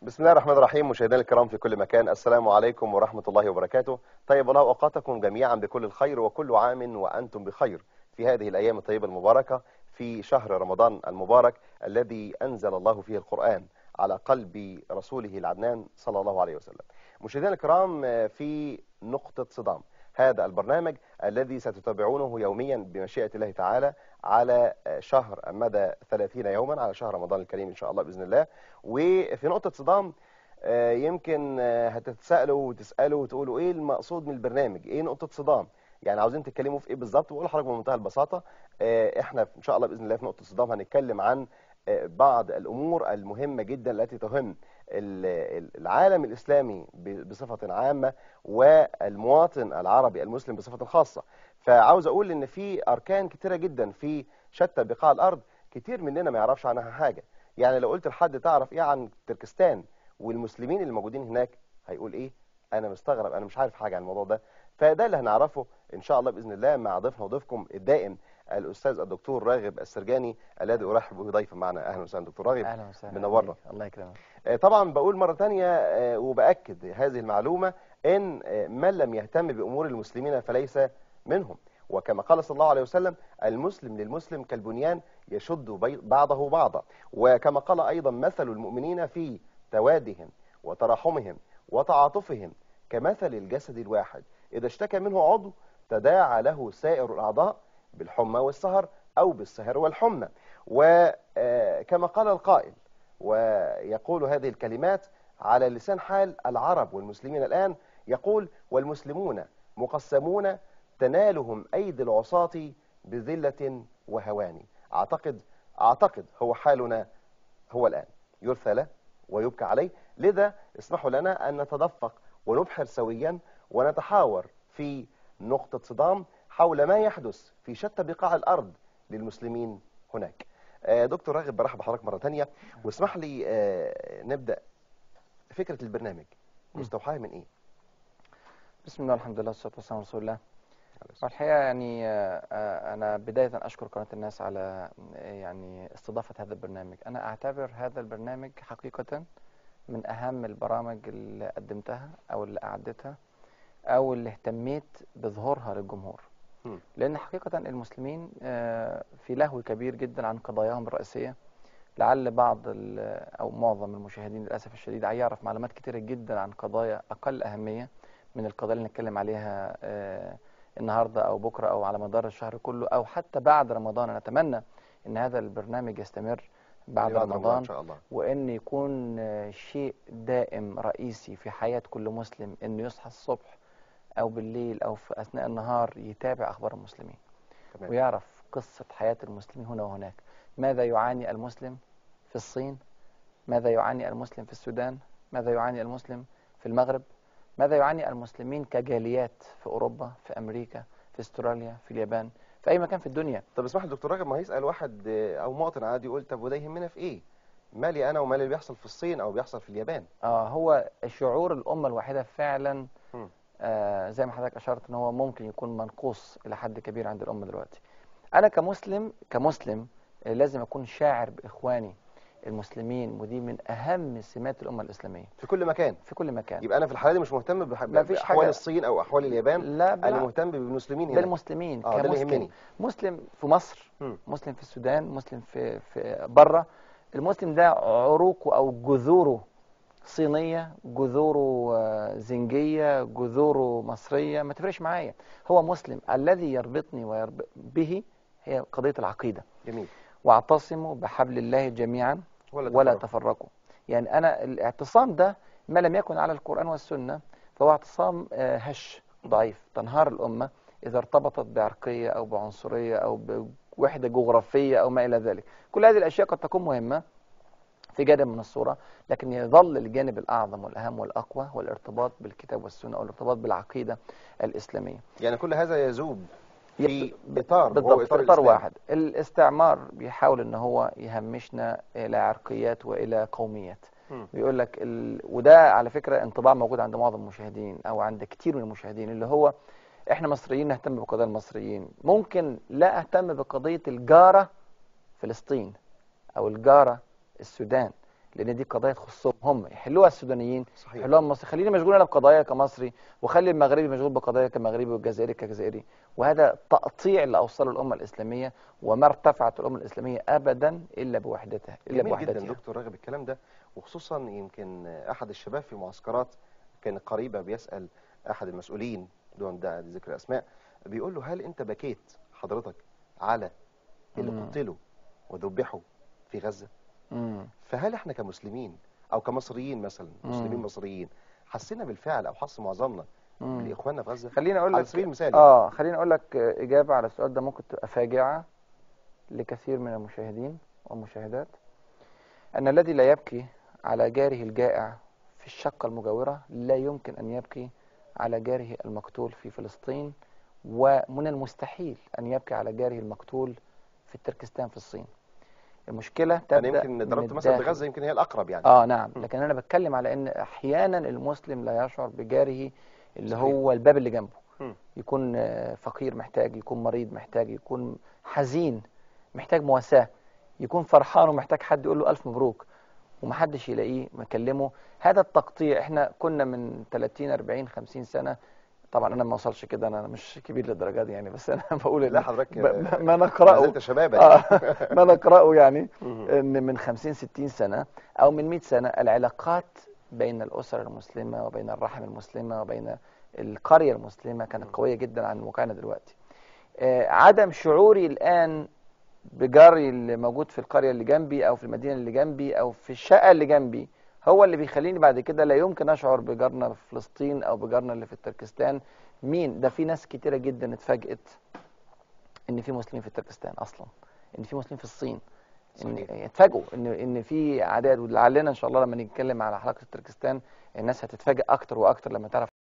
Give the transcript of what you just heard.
بسم الله الرحمن الرحيم. مشاهدينا الكرام في كل مكان، السلام عليكم ورحمة الله وبركاته. طيب الله أوقاتكم جميعا بكل الخير، وكل عام وأنتم بخير في هذه الأيام الطيبة المباركة في شهر رمضان المبارك الذي أنزل الله فيه القرآن على قلب رسوله العدنان صلى الله عليه وسلم. مشاهدينا الكرام، في نقطة صدام، هذا البرنامج الذي ستتابعونه يوميا بمشيئة الله تعالى على شهر مدى 30 يوما، على شهر رمضان الكريم إن شاء الله بإذن الله. وفي نقطة صدام يمكن هتتسألوا وتسألوا وتقولوا إيه المقصود من البرنامج، إيه نقطة صدام، يعني عاوزين تتكلموا في إيه بالظبط؟ وأقول لحضرتك بمنتهى البساطة، إحنا إن شاء الله بإذن الله في نقطة صدام هنتكلم عن بعض الأمور المهمة جدا التي تهم العالم الإسلامي بصفة عامة والمواطن العربي المسلم بصفة خاصة. فعاوز أقول إن في أركان كتيرة جدا في شتى بقاع الأرض كتير مننا ما يعرفش عنها حاجة. يعني لو قلت لحد تعرف إيه عن تركستان والمسلمين اللي موجودين هناك، هيقول إيه؟ أنا مستغرب، أنا مش عارف حاجة عن الموضوع ده. فده اللي هنعرفه إن شاء الله بإذن الله مع ضيفنا وضيفكم الدائم الأستاذ الدكتور راغب السرجاني الذي أرحب به ضيفا معنا. أهلا وسهلا دكتور راغب. أهلا وسهلا، منورنا. الله يكرمك. طبعا بقول مرة تانية وبأكد هذه المعلومة إن من لم يهتم بأمور المسلمين فليس منهم، وكما قال صلى الله عليه وسلم: المسلم للمسلم كالبنيان يشد بعضه بعضا. وكما قال أيضا: مثل المؤمنين في توادهم وتراحمهم وتعاطفهم كمثل الجسد الواحد، إذا اشتكى منه عضو تداعى له سائر الأعضاء بالحمى والسهر أو بالسهر والحمى. وكما قال القائل، ويقول هذه الكلمات على لسان حال العرب والمسلمين الآن، يقول: والمسلمون مقسمون تنالهم أيدي العصاة بذلة وهوان. أعتقد هو حالنا هو الآن، يرثى له ويبكى عليه. لذا اسمحوا لنا أن نتدفق ونبحر سويا ونتحاور في نقطة صدام حول ما يحدث في شتى بقاع الأرض للمسلمين هناك. دكتور راغب، برحب بحضرتك مرة تانية، واسمح لي نبدأ فكرة البرنامج مستوحاة من إيه؟ بسم الله والحمد لله والصلاة والسلام على رسول الله. الحقيقة يعني أنا بداية أشكر قناة الناس على يعني استضافة هذا البرنامج. أنا أعتبر هذا البرنامج حقيقة من أهم البرامج اللي قدمتها أو اللي أعدتها أو اللي اهتميت بظهورها للجمهور، لأن حقيقة المسلمين في لهو كبير جدا عن قضاياهم الرئيسية. لعل بعض أو معظم المشاهدين للأسف الشديد يعرف معلومات كتيرة جدا عن قضايا أقل أهمية من القضايا اللي نتكلم عليها النهاردة أو بكرة أو على مدار الشهر كله أو حتى بعد رمضان. أنا أتمنى أن هذا البرنامج يستمر بعد رمضان إن شاء الله، وأن يكون شيء دائم رئيسي في حياة كل مسلم، أنه يصحى الصبح أو بالليل أو في أثناء النهار يتابع أخبار المسلمين. تمام. ويعرف قصة حياة المسلمين هنا وهناك، ماذا يعاني المسلم في الصين، ماذا يعاني المسلم في السودان، ماذا يعاني المسلم في المغرب، ماذا يعاني المسلمين كجاليات في أوروبا، في أمريكا، في استراليا، في اليابان، في أي مكان في الدنيا. طب اسمح لي دكتور راغب، ما هيسأل واحد أو مواطن عادي يقول طب وده يهمنا في إيه؟ مالي أنا ومال اللي بيحصل في الصين أو بيحصل في اليابان؟ هو شعور الأمة الواحدة فعلا زي ما حضرتك أشرت إن هو ممكن يكون منقوص إلى حد كبير عند الأمة دلوقتي. أنا كمسلم لازم أكون شاعر بإخواني المسلمين، ودي من أهم سمات الأمة الإسلامية في كل مكان. في كل مكان. يبقى أنا في الحالة دي مش مهتم بأحوال الصين أو أحوال اليابان، لا، أنا مهتم بالمسلمين هنا، بالمسلمين كمسلم. مسلم في مصر، مسلم في السودان، مسلم في بره. المسلم ده عروقه أو جذوره صينية، جذوره زنجية، جذوره مصرية، ما تفرقش معايا، هو مسلم. الذي يربطني ويربط به هي قضية العقيدة. جميل. واعتصموا بحبل الله جميعا ولا تفرقوا. يعني أنا الاعتصام ده ما لم يكن على القرآن والسنة فهو اعتصام هش ضعيف. تنهار الأمة إذا ارتبطت بعرقية أو بعنصرية أو بوحدة جغرافية أو ما إلى ذلك. كل هذه الأشياء قد تكون مهمة في جانب من الصورة، لكن يظل الجانب الأعظم والأهم والأقوى هو الارتباط بالكتاب والسنة أو الارتباط بالعقيدة الإسلامية. يعني كل هذا يذوب في إطار، بالضبط، في إطار واحد. الاستعمار بيحاول إن هو يهمشنا إلى عرقيات وإلى قوميات. بيقول لك وده على فكرة انطباع موجود عند معظم المشاهدين أو عند كتير من المشاهدين، اللي هو إحنا مصريين نهتم بقضايا المصريين، ممكن لا أهتم بقضية الجارة فلسطين أو الجارة السودان، لأن دي قضايا تخصهم هم، يحلوها السودانيين، يحلوها المصريين. خليني مشغول أنا بقضايا كمصري، وخلي المغربي مشغول بقضايا كمغربي، والجزائري كجزائري. وهذا تقطيع اللي أوصله الأمة الإسلامية، وما ارتفعت الأمة الإسلامية أبدا إلا بوحدتها، إلا بوحدتها. جميل جدا دكتور راغب الكلام ده، وخصوصا يمكن أحد الشباب في معسكرات كان قريبة بيسأل أحد المسؤولين دون داعي لذكر أسماء، بيقول له هل أنت بكيت حضرتك على اللي قتلوا وذبحوا في غزة؟ فهل احنا كمسلمين او كمصريين مثلا، مسلمين مصريين، حسينا بالفعل او حس معظمنا بالاخواننا في غزة؟ خليني اقول لك على سبيل المثال خليني اقول لك اجابه على السؤال ده ممكن تبقى فاجعة لكثير من المشاهدين والمشاهدات، ان الذي لا يبكي على جاره الجائع في الشقة المجاورة لا يمكن ان يبكي على جاره المقتول في فلسطين، ومن المستحيل ان يبكي على جاره المقتول في التركستان في الصين. المشكلة تبدأ أنا يمكن ضربت مثلا بغزة، يمكن هي الأقرب يعني. نعم، لكن أنا بتكلم على إن أحيانا المسلم لا يشعر بجاره اللي صحيح. هو الباب اللي جنبه، يكون فقير محتاج، يكون مريض محتاج، يكون حزين محتاج مواساة، يكون فرحان ومحتاج حد يقول له ألف مبروك، ومحدش يلاقيه مكلمه. هذا التقطيع احنا كنا من 30 40 50 سنة، طبعا انا ما وصلش كده، انا مش كبير للدرجة دي يعني، بس انا بقول لا حضرتك ما نقراه ما زلت شبابا ما نقراه يعني ان من 50 60 سنة او من 100 سنة العلاقات بين الاسر المسلمة وبين الرحم المسلمة وبين القرية المسلمة كانت قوية جدا عن واقعنا دلوقتي. عدم شعوري الان بجاري اللي موجود في القرية اللي جنبي او في المدينة اللي جنبي او في الشقة اللي جنبي هو اللي بيخليني بعد كده لا يمكن اشعر بجارنا في فلسطين او بجارنا اللي في التركستان. مين ده؟ في ناس كتيرة جدا اتفاجئت ان في مسلمين في التركستان اصلا، ان في مسلمين في الصين، ان اتفاجئوا ان في اعداد، ولعلنا ان شاء الله لما نتكلم على حلقة التركستان الناس هتتفاجئ اكتر واكتر لما تعرف